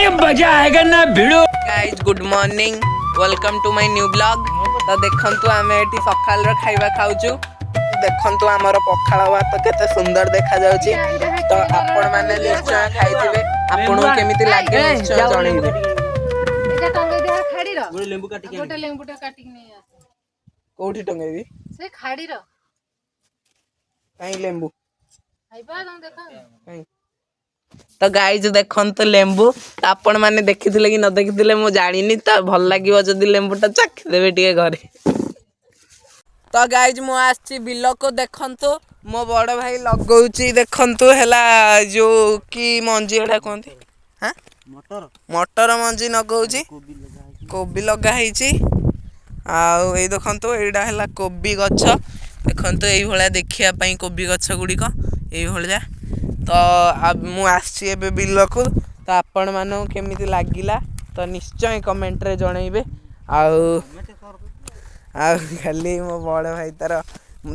मजा आएगा ना भिड़ो। Guys, good morning, welcome to my new vlog. ତ ଦେଖନ୍ତୁ, ଆମେ ଏଠି ସକାଳର ଖାଇବା ଖାଉଛୁ। ଦେଖନ୍ତୁ, ଆମର ପଖାଳ ଭାତ କେତେ ସୁନ୍ଦର ଦେଖାଯାଉଛି। ତ ଆପଣମାନେ ନିଶ୍ଚୟ ଖାଇଥିବେ, ଆପଣଙ୍କୁ କେମିତି ଲାଗେ ନିଶ୍ଚୟ ଜଣେଇବେ। ଏଇଟା ଟଙ୍ଗେଇ ଦିଅ ଖାଡିର। ଗୋଟେ ଲେମ୍ବୁ କାଟିକି। ଗୋଟେ ଲେମ୍ବୁଟା କାଟିକି ନେଇ ଆସ। କୋଉଠି ଟଙ୍ଗେଇବି? ସେ ଖାଡିର। କାଇଁ ଲେମ୍ବୁ? ଖାଇବା ତମେ ଦେଖ। କାଇଁ? ତ ଗାଇଜ, ଦେଖନ୍ତୁ ଲେମ୍ବୁ। ତ ଆପଣ ମାନେ ଦେଖିଥିଲେ କି ନ ଦେଖିଥିଲେ ମୁଁ ଜାଣିନି। ତ ଭଲ ଲାଗିବ ଯଦି ଲେମ୍ବୁଟା ଚାଖିଦେବେ ଟିକେ ଘରେ। ତ ଗାଇଜ, ମୁଁ ଆସିଛି ବିଲକୁ। ଦେଖନ୍ତୁ, ମୋ ବଡ଼ ଭାଇ ଲଗଉଛି। ଦେଖନ୍ତୁ, ହେଲା ଯୋଉ କି ମଞ୍ଜି ଏଟା କୁହନ୍ତି? ହାଁ? ମଟର। ମଟର ମଞ୍ଜି ଲଗଉଛି। କୋବି ଲଗା ହେଇଛି। କୋବି ଲଗା ହେଇଛି। ଆଉ ଏଇ ଦେଖନ୍ତୁ, ଏଇଟା ହେଲା କୋବି ଗଛ। ଦେଖନ୍ତୁ, ଏଇଭଳିଆ ଦେଖିବା ପାଇଁ କୋବି ଗଛ ଗୁଡ଼ିକ ଏଇଭଳିଆ। ତ ମୁଁ ଆସିଛି ଏବେ ବିଲକୁ। ତ ଆପଣମାନଙ୍କୁ କେମିତି ଲାଗିଲା ତ ନିଶ୍ଚୟ କମେଣ୍ଟରେ ଜଣେଇବେ। ଆଉ ଖାଲି ମୋ ବଡ଼ ଭାଇ ତାର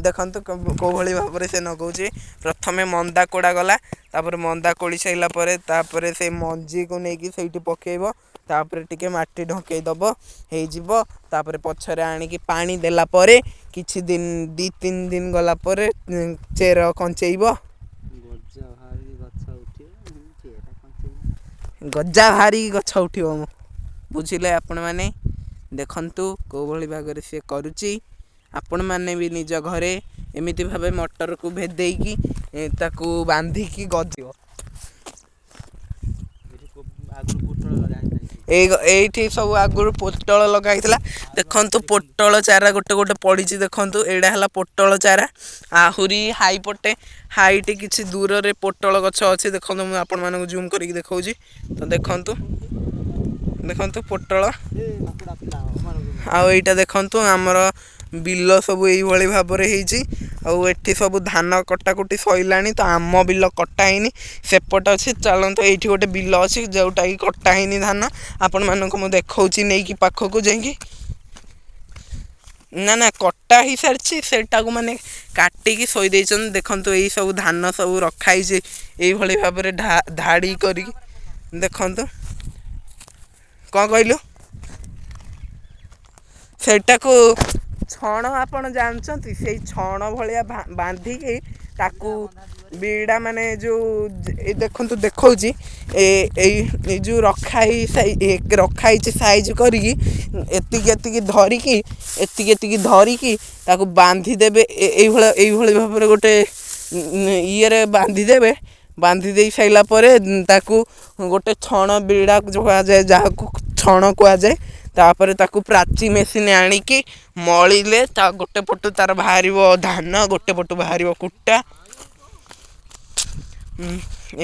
ଦେଖନ୍ତୁ କୋଉ ଭଳି ଭାବରେ ସେ ନଗଉଛି। ପ୍ରଥମେ ମନ୍ଦା କୋଡ଼ା ଗଲା, ତାପରେ ମନ୍ଦା କୋଡ଼ି ସାରିଲା ପରେ ତାପରେ ସେ ମଞ୍ଜିକୁ ନେଇକି ସେଇଠି ପକେଇବ, ତାପରେ ଟିକେ ମାଟି ଢଙ୍କେଇ ଦବ, ହେଇଯିବ। ତାପରେ ପଛରେ ଆଣିକି ପାଣି ଦେଲା ପରେ କିଛି ଦିନ, 2-3 ଦିନ ଗଲା ପରେ ଚେର କଞ୍ଚେଇବ। ଗଜା ବାହାରିକି ଗଛ ଉଠିବ, ଚେରା କଞ୍ଚେଇବ। ଗଜା ବାହାରିକି ଗଛ ଉଠିବ। ମୁଁ ବୁଝିଲେ ଆପଣମାନେ, ଦେଖନ୍ତୁ କୋଉ ଭଳି ଭାବରେ ସିଏ କରୁଛି। ଆପଣମାନେ ବି ନିଜ ଘରେ ଏମିତି ଭାବେ ମଟରକୁ ଭେଦେଇକି ତାକୁ ବାନ୍ଧିକି ଗଜିବ। ଏଠି ଆଗରୁ ପୋଟଳ ଲଗା ହେଇଥିଲା। ଏଇଠି ସବୁ ଆଗରୁ ପୋଟଳ ଲଗା ହେଇଥିଲା। ଦେଖନ୍ତୁ, ପୋଟଳ ଚାରା ଗୋଟେ ଗୋଟେ ପଡ଼ିଛି। ଦେଖନ୍ତୁ, ଏଇଟା ହେଲା ପୋଟଳ ଚାରା। ଆହୁରି ହାଇ ପଟେ ହାଇଟି କିଛି ଦୂରରେ ପୋଟଳ ଗଛ ଅଛି। ଦେଖନ୍ତୁ, ମୁଁ ଆପଣମାନଙ୍କୁ ଜୁମ୍ କରିକି ଦେଖାଉଛି। ତ ଦେଖନ୍ତୁ, ଦେଖନ୍ତୁ ପୋଟଳ। ଏ ମାକୁଡ଼ା ପିଲା ମାନଙ୍କୁ। ଆଉ ଏଇଟା ଦେଖନ୍ତୁ, ଆମର ବିଲ ସବୁ ଏଇଭଳି ଭାବରେ ହେଇଛି। ଆଉ ଏଠି ସବୁ ଧାନ କଟାକୁଟି ସଇଲାଣି। ତ ଆମ ବିଲ କଟା ହେଇନି, ସେପଟେ ଅଛି। ଚାଲନ୍ତୁ, ଏଇଠି ଗୋଟେ ବିଲ ଅଛି ଯୋଉଟାକି କଟା ହେଇନି ଧାନ। ଆପଣମାନଙ୍କୁ ମୁଁ ଦେଖଉଛି ନେଇକି ପାଖକୁ ଯାଇକି। ନା ନା, କଟା ହେଇସାରିଛି, ସେଇଟାକୁ ମାନେ କାଟିକି ଥୋଇ ଦେଇଛନ୍ତି। ଦେଖନ୍ତୁ, ଏଇ ସବୁ ଧାନ ସବୁ ରଖା ହେଇଛି ଏଇଭଳି ଭାବରେ ଧାଡ଼ି କରିକି। ଦେଖନ୍ତୁ, କ'ଣ କହିଲୁ? ସେଇଟାକୁ ଛଣ ଆପଣ ଜାଣିଛନ୍ତି, ସେଇ ଛଣ ଭଳିଆ ବାନ୍ଧିକି ତାକୁ ବିଡ଼ା ମାନେ ଯୋଉ ଏଇ ଦେଖନ୍ତୁ, ଦେଖଉଛି। ଏ ଏଇ ଏଇ ଯୋଉ ରଖା ହେଇଛି ସାଇଜ କରିକି, ଏତିକି ଏତିକି ଧରିକି, ଏତିକି ଏତିକି ଧରିକି ତାକୁ ବାନ୍ଧି ଦେବେ। ଏଇଭଳିଆ ଏଇଭଳି ଭାବରେ ଗୋଟେ ଇଏରେ ବାନ୍ଧି ଦେବେ। ବାନ୍ଧି ଦେଇ ସାରିଲା ପରେ ତାକୁ ଗୋଟେ ଛଣ ବିଡ଼ା କୁହାଯାଏ, ଯାହାକୁ ଛଣ କୁହାଯାଏ। ତାପରେ ତାକୁ ପ୍ରାଚୀ ମେସିନ୍ ଆଣିକି ମଳିଲେ ତା ଗୋଟେ ପଟୁ ତାର ବାହାରିବ ଧାନ, ଗୋଟେ ପଟୁ ବାହାରିବ କୁଟା।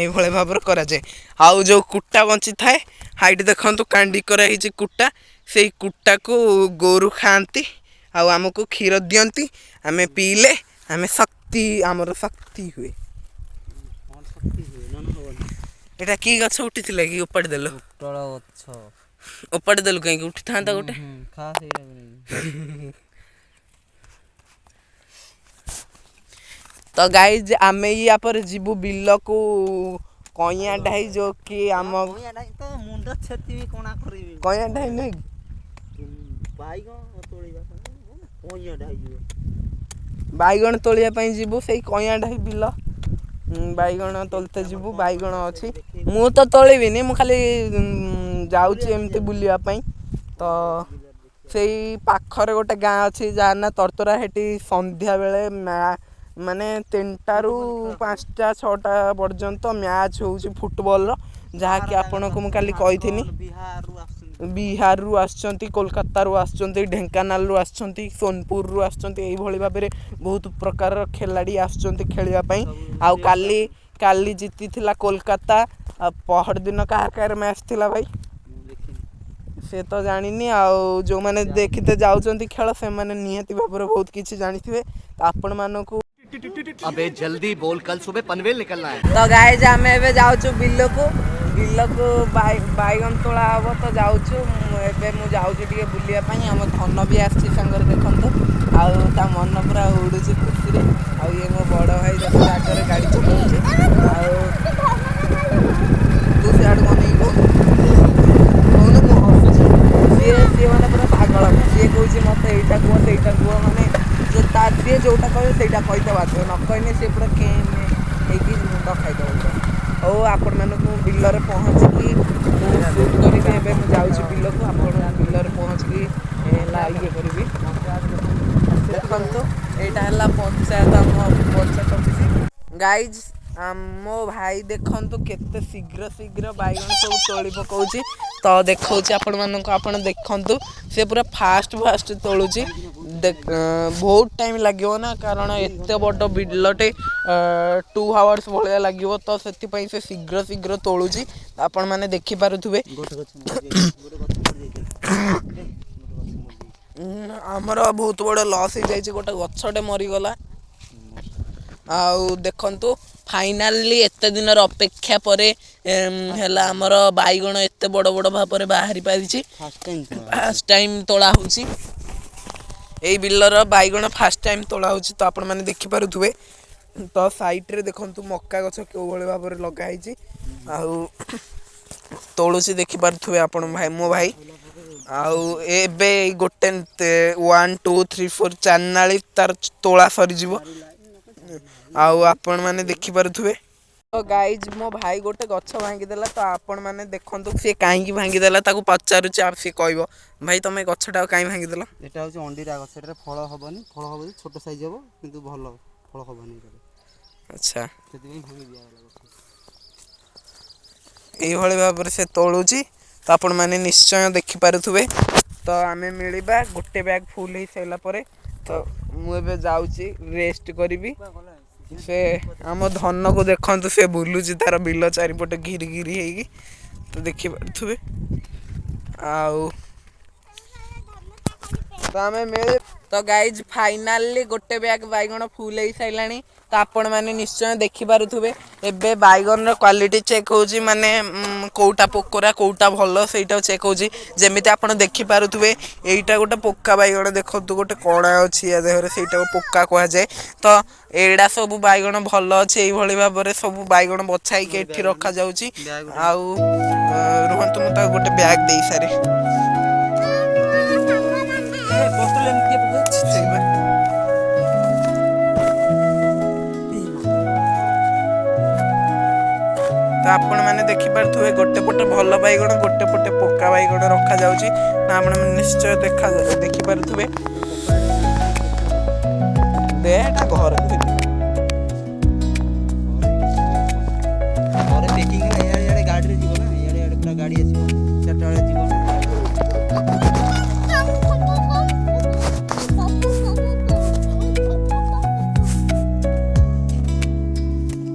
ଏଇଭଳି ଭାବରେ କରାଯାଏ। ଆଉ ଯୋଉ କୁଟା ବଞ୍ଚିଥାଏ, ହାଇଟ୍ ଦେଖନ୍ତୁ, କାଣ୍ଡି କରାହେଇଛି କୁଟା। ସେଇ କୁଟାକୁ ଗୋରୁ ଖାଆନ୍ତି ଆଉ ଆମକୁ କ୍ଷୀର ଦିଅନ୍ତି। ଆମେ ପିଇଲେ ଆମେ ଶକ୍ତି, ଆମର ଶକ୍ତି ହୁଏ। କଣ ଶକ୍ତି ହୁଏ? ନହେଲେ ହବନି। ଏଇଟା କି ଗଛ ଉଠିଥିଲା କି ଉପାଡ଼ି ଦେଲୁ? ପୋଟଳ ଗଛ। ଉପାଡ଼ି ଦେଲୁ କାହିଁକି? ଉଠିଥାନ୍ତା ଗୋଟେ। ଖା ସେଇଟାକୁ ନେଇକି। ତ ଗାଇଜ, ଆମେ ୟା ପରେ ଯିବୁ ବିଲକୁ କଇଁଆ ଢାଇ, ଯୋଉ କି ଆମ କଇଁଆ ଢାଇ ତ ମୁଣ୍ଡ ଛେତିବି, କଣା କରିବି। କଇଁଆ ଢାଇ ନୁହେଁ କି? ବାଇଗଣ ତୋଳିବା କଇଁଆ ଢାଇ ଯିବ। ବାଇଗଣ ତୋଳିବା ପାଇଁ ଯିବୁ ସେଇ କଇଁଆ ଢାଇ ବିଲ। ବାଇଗଣ ତୋଳିତେ ଯିବୁ। ବାଇଗଣ ଅଛି, ମୁଁ ତ ତୋଳିବିନି, ମୁଁ ଖାଲି ଯାଉଛି ଏମିତି ବୁଲିବା ପାଇଁ। ତ ସେଇ ପାଖରେ ଗୋଟେ ଗାଁ ଅଛି ଯାହା ନା ତରତରା। ସେଠି ସନ୍ଧ୍ୟାବେଳେ ମାନେ 3ଟାରୁ 5ଟା 6ଟା ପର୍ଯ୍ୟନ୍ତ ମ୍ୟାଚ୍ ହେଉଛି ଫୁଟବଲର, ଯାହାକି ଆପଣଙ୍କୁ ମୁଁ କାଲି କହିଥିଲି। ବିହାରରୁ ଆସୁଛନ୍ତି। ବିହାରରୁ ଆସୁଛନ୍ତି, କୋଲକାତାରୁ ଆସୁଛନ୍ତି, ଢେଙ୍କାନାଳରୁ ଆସୁଛନ୍ତି, ସୋନପୁରରୁ ଆସୁଛନ୍ତି। ଏଇଭଳି ଭାବରେ ବହୁତ ପ୍ରକାରର ଖେଳାଳି ଆସୁଛନ୍ତି ଖେଳିବା ପାଇଁ। ଆଉ କାଲି କାଲି ଜିତିଥିଲା କୋଲକାତା। ଆଉ ପହରଦିନ କାହାର କାହାର ମ୍ୟାଚ୍ ଥିଲା ଭାଇ? ମୁଁ ଦେଖିନି। ସେ ତ ଜାଣିନି। ଆଉ ଯେଉଁମାନେ ଦେଖିତେ ଯାଉଛନ୍ତି ଖେଳ, ସେମାନେ ନିହାତି ଭାବରେ ବହୁତ କିଛି ଜାଣିଥିବେ। ତ ଆପଣମାନଙ୍କୁ अबे जल्दी बोल, कल सुबह पनवेल निकलना है। ତ ଗାଇଜ, ଆମେ ଏବେ ଯାଉଛୁ ବିଲକୁ। ବିଲକୁ ବାଇଗଣ ତୋଳା ହବ, ତ ଯାଉଛୁ। ମୁଁ ଏବେ ମୁଁ ଯାଉଛି ଟିକେ ବୁଲିବା ପାଇଁ। ଆମ ଧନ ବି ଆସିଛି ସାଙ୍ଗରେ, ଦେଖନ୍ତୁ। ଆଉ ତା ମନ ପୁରା ଉଡୁଛି ଖୁସିରେ। ଆଉ ଇଏ ମୋ ବଡ଼ ଭାଇ, ଦେଖନ୍ତୁ, ଆଗରେ ଗାଡ଼ି ଚଲାଉଛି। ଆଉ ତୁ ସିଆଡ଼ୁ ଅନେଇବୁ। ସିଏ ଯେଉଁଟା କହିବେ ସେଇଟା କହିତେ ବାଧ୍ୟ, ନ କହିଲେ ସିଏ ପୁରା କେଁ ମେଁ ହେଇକି ମୁଣ୍ଡ ଖାଇଦେବ ପୁରା। ହଉ, ଆପଣମାନଙ୍କୁ ବିଲରେ ପହଞ୍ଚିକି ମୁଁ ସୁଟ୍ କରିବି। ଏବେ ମୁଁ ଯାଉଛି ବିଲକୁ, ଆପଣ ବିଲରେ ପହଞ୍ଚିକି ହେଲା ଇଏ କରିବି। ଦେଖନ୍ତୁ, ଏଇଟା ହେଲା ପଞ୍ଚାୟତ, ଆମ ପଞ୍ଚାୟତ ଅଫିସ। ଗାଇଜ୍, ମୋ ଭାଇ ଦେଖନ୍ତୁ କେତେ ଶୀଘ୍ର ଶୀଘ୍ର ବାଇଗଣ ସବୁ ତୋଳି ପକଉଛି। ତ ଦେଖଉଛି ଆପଣମାନଙ୍କୁ, ଆପଣ ଦେଖନ୍ତୁ, ସେ ପୁରା ଫାଷ୍ଟ ଫାଷ୍ଟ ତୋଳୁଛି। ବହୁତ ଟାଇମ୍ ଲାଗିବ ନା, କାରଣ ଏତେ ବଡ଼ ବିଲଟେ 2 ଆୱାର୍ସ ଭଳିଆ ଲାଗିବ। ତ ସେଥିପାଇଁ ସେ ଶୀଘ୍ର ଶୀଘ୍ର ତୋଳୁଛି, ଆପଣମାନେ ଦେଖିପାରୁଥିବେ। ଗୋଟେ ଗଛ ମରିଯାଇଛି, ଗୋଟେ ଗଛ ମରିଯାଇଛି, ଗୋଟେ ଗଛ ମରିଯାଇଛି। ଆମର ବହୁତ ବଡ଼ ଲସ୍ ହେଇଯାଇଛି, ଗୋଟେ ଗଛଟେ ମରିଗଲା। ଆଉ ଦେଖନ୍ତୁ, ଫାଇନାଲି ଏତେ ଦିନର ଅପେକ୍ଷା ପରେ ହେଲା ଆମର ବାଇଗଣ ଏତେ ବଡ଼ ବଡ଼ ଭାବରେ ବାହାରି ପାରିଛି। First time. ଫାଷ୍ଟ ଟାଇମ୍ ତୋଳା ହେଉଛି, ଏଇ ବିଲର ବାଇଗଣ ଫାଷ୍ଟ ଟାଇମ୍ ତୋଳା ହେଉଛି। ତ ଆପଣମାନେ ଦେଖିପାରୁଥିବେ। ତ ସାଇଡ଼ରେ ଦେଖନ୍ତୁ ମକା ଗଛ କେଉଁ ଭଳି ଭାବରେ ଲଗା ହେଇଛି ଆଉ ତୋଳୁଛି, ଦେଖିପାରୁଥିବେ ଆପଣ ଭାଇ, ମୋ ଭାଇ। ଆଉ ଏବେ ଏଇ ଗୋଟେ ୱାନ୍ ଟୁ ଥ୍ରୀ ଫୋର୍ ଚାରି ନାଳି ତାର ତୋଳା ସରିଯିବ, ଆଉ ଆପଣମାନେ ଦେଖିପାରୁଥିବେ। ତ ଗାଇଜ୍, ମୋ ଭାଇ ଗୋଟେ ଗଛ ଭାଙ୍ଗିଦେଲା। ତ ଆପଣମାନେ ଦେଖନ୍ତୁ ସିଏ କାହିଁକି ଭାଙ୍ଗିଦେଲା, ତାକୁ ପଚାରୁଛି ଆଉ ସିଏ କହିବ। ଭାଇ, ତମେ ଗଛଟାକୁ କାହିଁ ଭାଙ୍ଗିଦେଲ? ଏଟା ହେଉଛି ଅଣ୍ଡିରା ଗଛ। ଏଟାରେ ଫଳ ହବନି। ଫଳ ହବ ଯେ ଛୋଟ ସାଇଜ ହବ, କିନ୍ତୁ ଭଲ ଫଳ ହବନି ଏଟାରେ। ସେଥିପାଇଁ ଭାଙ୍ଗି ଦିଆଗଲା ଗଛ। ଏଇଭଳି ଭାବରେ ସେ ତୋଳୁଛି, ତ ଆପଣମାନେ ନିଶ୍ଚୟ ଦେଖିପାରୁଥିବେ। ତ ଆମେ ମିଳିବା ଗୋଟେ ବ୍ୟାଗ୍ ଫୁଲ୍ ହେଇସାରିଲା ପରେ। ତ ମୁଁ ଏବେ ଯାଉଛି ରେଷ୍ଟ କରିବି। ସେ ଆମ ଧନକୁ ଦେଖନ୍ତୁ, ସେ ବୁଲୁଛି ତାର ବିଲ ଚାରିପଟେ ଘିରି ଘିରି ହେଇକି, ତ ଦେଖିପାରୁଥିବେ। ଆଉ ତ ଆମେ ମିଳି ତ ଗାଇଜ୍, ଫାଇନାଲି ଗୋଟେ ବ୍ୟାଗ୍ ବାଇଗଣ ଫୁଲ୍ ହେଇସାରିଲାଣି। ତ ଆପଣମାନେ ନିଶ୍ଚୟ ଦେଖିପାରୁଥିବେ। ଏବେ ବାଇଗଣର କ୍ୱାଲିଟି ଚେକ୍ ହେଉଛି, ମାନେ କୋଉଟା ପୋକରା, କୋଉଟା ଭଲ, ସେଇଟା ଚେକ୍ ହେଉଛି। ଯେମିତି ଆପଣ ଦେଖିପାରୁଥିବେ, ଏଇଟା ଗୋଟେ ପୋକା ବାଇଗଣ। ଦେଖନ୍ତୁ, ଗୋଟେ କଣା ଅଛି ୟା ଦେହରେ, ସେଇଟାକୁ ପୋକା କୁହାଯାଏ। ତ ଏଇଟା ସବୁ ବାଇଗଣ ଭଲ ଅଛି। ଏଇଭଳି ଭାବରେ ସବୁ ବାଇଗଣ ବଛା ହେଇକି ଏଠି ରଖାଯାଉଛି। ବ୍ୟାଗ୍। ଆଉ ରୁହନ୍ତୁ, ମୁଁ ତାକୁ ଗୋଟେ ବ୍ୟାଗ୍ ଦେଇସାରେ। ବୋତଲ ଏମିତି କିଏ ପକଉଛି? ସେଇବା। ତ ଆପଣମାନେ ଦେଖିପାରୁଥିବେ, ଗୋଟେ ପଟେ ଭଲ ବାଇଗଣ, ଗୋଟେ ପଟେ ପୋକା ବାଇଗଣ ରଖାଯାଉଛି ନା, ଆପଣମାନେ ନିଶ୍ଚୟ ଦେଖିପାରୁଥିବେ। ଦେ, ଏଟା ଘରେ ଥୋଇଦେ। ଘରେ ପ୍ୟାକିଂ ହେଲା। ଇଆଡ଼େ ଇଆଡ଼େ ଗାଡ଼ିରେ ଯିବ ନା, ଇଆଡ଼େ ଇଆଡ଼େ ପୁରା ଗାଡ଼ି ଆସିବ, 4ଟା ବେଳେ ଯିବ ନା।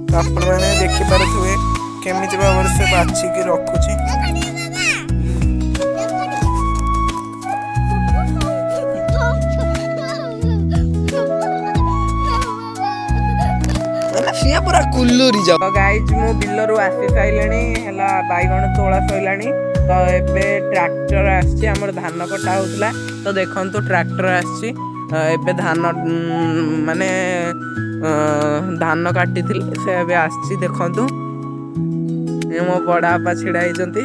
ତ ଆପଣମାନେ ଦେଖିପାରୁଥିବେ କେମିତି ଭାବରେ ସେ ବାଛିକି ରଖୁଛି। ମାନେ ସିଏ ପୁରା କୁଲୁରି ଯାଉ। ତ ଗାଇଜ୍, ମୁଁ ବିଲରୁ ଆସି ସାରିଲିଣି, ହେଲା ବାଇଗଣ ତୋଳା ସରିଲାଣି। ତ ଏବେ ଟ୍ରାକ୍ଟର ଆସିଛି, ଆମର ଧାନ କଟା ହଉଥିଲା। ତ ଦେଖନ୍ତୁ, ଟ୍ରାକ୍ଟର ଆସିଛି। ଏବେ ଧାନ ମାନେ ଧାନ କାଟିଥିଲେ, ସେ ଏବେ ଆସିଛି। ଦେଖନ୍ତୁ, ଏ ମୋ ବଡ଼ ବାପା ଛିଡ଼ା ହେଇଛନ୍ତି।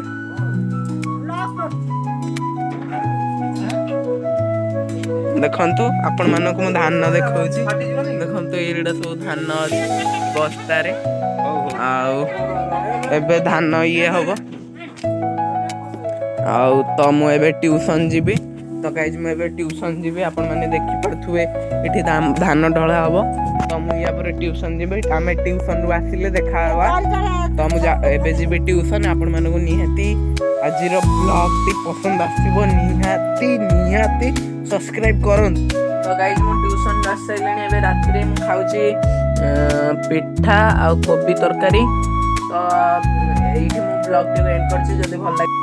ଦେଖନ୍ତୁ, ଆପଣମାନଙ୍କୁ ମୁଁ ଧାନ ଦେଖଉଛି। ଦେଖନ୍ତୁ, ଏଇଟା ସବୁ ଧାନ ଅଛି ବସ୍ତାରେ। ଆଉ ଏବେ ଧାନ ଇଏ ହବ। ଆଉ ତ ମୁଁ ଏବେ ଟ୍ୟୁସନ୍ ଯିବି। ତ ଗାଇଜ୍, ମୁଁ ଏବେ ଟ୍ୟୁସନ୍ ଯିବି। ଆପଣମାନେ ଦେଖିପାରୁଥିବେ, ଏଠି ଧାନ ଢଳା ହବ। ତ ମୁଁ ୟା ପରେ ଟ୍ୟୁସନ୍ ଯିବି। ଆମେ ଟ୍ୟୁସନ୍ରୁ ଆସିଲେ ଦେଖା ହେବା। ତ ମୁଁ ଏବେ ଯିବି ଟ୍ୟୁସନ୍। ଆପଣମାନଙ୍କୁ ନିହାତି ଆଜିର ବ୍ଲଗ୍ଟି ପସନ୍ଦ ଆସିବ, ନିହାତି ନିହାତି ସବସ୍କ୍ରାଇବ୍ କରନ୍ତୁ। ତ ଗାଇଜ୍, ମୁଁ ଟ୍ୟୁସନ୍ ଆସି ସାରିଲିଣି। ଏବେ ରାତିରେ ମୁଁ ଖାଉଛି ପିଠା ଆଉ କୋବି ତରକାରୀ। ତ ଏଇଠି ମୁଁ ବ୍ଲଗ୍ଟିକୁ ଏଣ୍ଡ କରୁଛି। ଯଦି ଭଲ ଲାଗେ